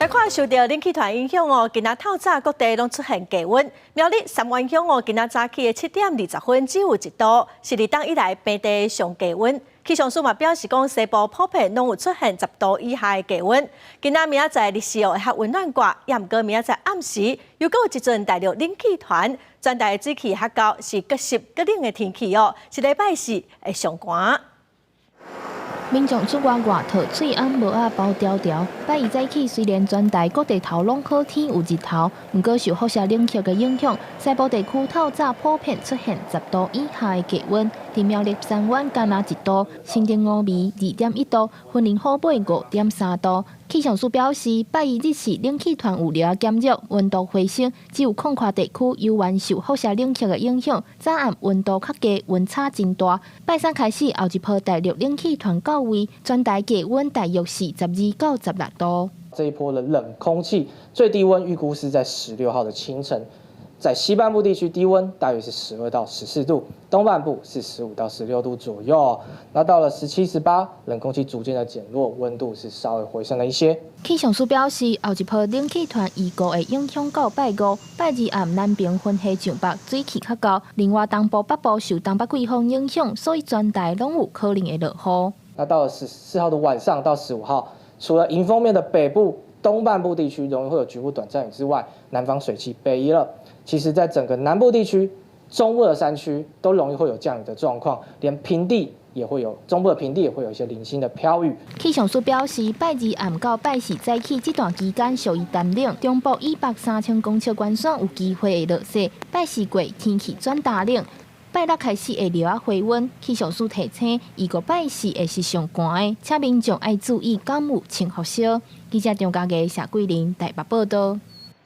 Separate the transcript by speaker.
Speaker 1: 來看受著冷氣團影響哦，今仔透早各地攏出現低溫。苗栗三灣鄉哦，今仔早起的7點20分只有1度，是立冬以來平地上低溫。氣象署嘛表示講，西部普遍攏有出現10度以下的低溫。今仔明仔載日時哦會較溫暖寡，也毋過明仔載暗時又閣有一陣大陸冷氣團，全台的水氣較厚，是閣濕閣冷的天氣哦，是禮拜四會上寒。
Speaker 2: 民眾出外外套、喙罨帽仔包牢牢。拜一早起，雖然全台各地頭攏好天有日頭，毋過受輻射冷卻的影響，西部地區透早普遍出現10度以下的低溫。佇苗栗三灣干焦1度，新竹五味2.1度，雲林虎尾5.3度。氣象署表示，拜一日時冷氣團有略減弱，溫度回升，只有空曠地區猶原受輻射冷卻的影響，早暗溫度較低，溫差真大。拜三開始，後一波大陸冷氣團到位，全台低溫大約是12到16度。
Speaker 3: 這一波的冷空氣最低溫預估是在16號的清晨，在西半部地區低溫大約是12到14度，東半部是15到16度左右。那到了17、18，冷空氣逐漸的減弱，溫度是稍微回升了一些。
Speaker 2: 氣象署表示，後一波冷氣團預估會影響到拜五、拜二暗南平雲溪上北水氣較厚，另外東部、北部受東北季風影響，所以全台攏有可能會落雨。
Speaker 3: 那到了14號的晚上到15號，除了迎風面的北部、東半部地區容易會有局部短暫雨之外，南方水汽北移了。其實，在整個南部地區、中部的山區都容易會有降雨的狀況，連平地也會有，中部的平地也會有一些零星的飄雨。
Speaker 2: 氣象署表示，拜二暗到拜四早起這段期間屬於乾冷，中部以北3000公尺懸山有機會會落雪。拜四過天氣轉大冷，拜六開始會略仔回溫。氣象署提醒，預估拜四會是上寒的，請民眾愛注意敢有穿雨靴。記者張家傑、謝桂玲台北報道。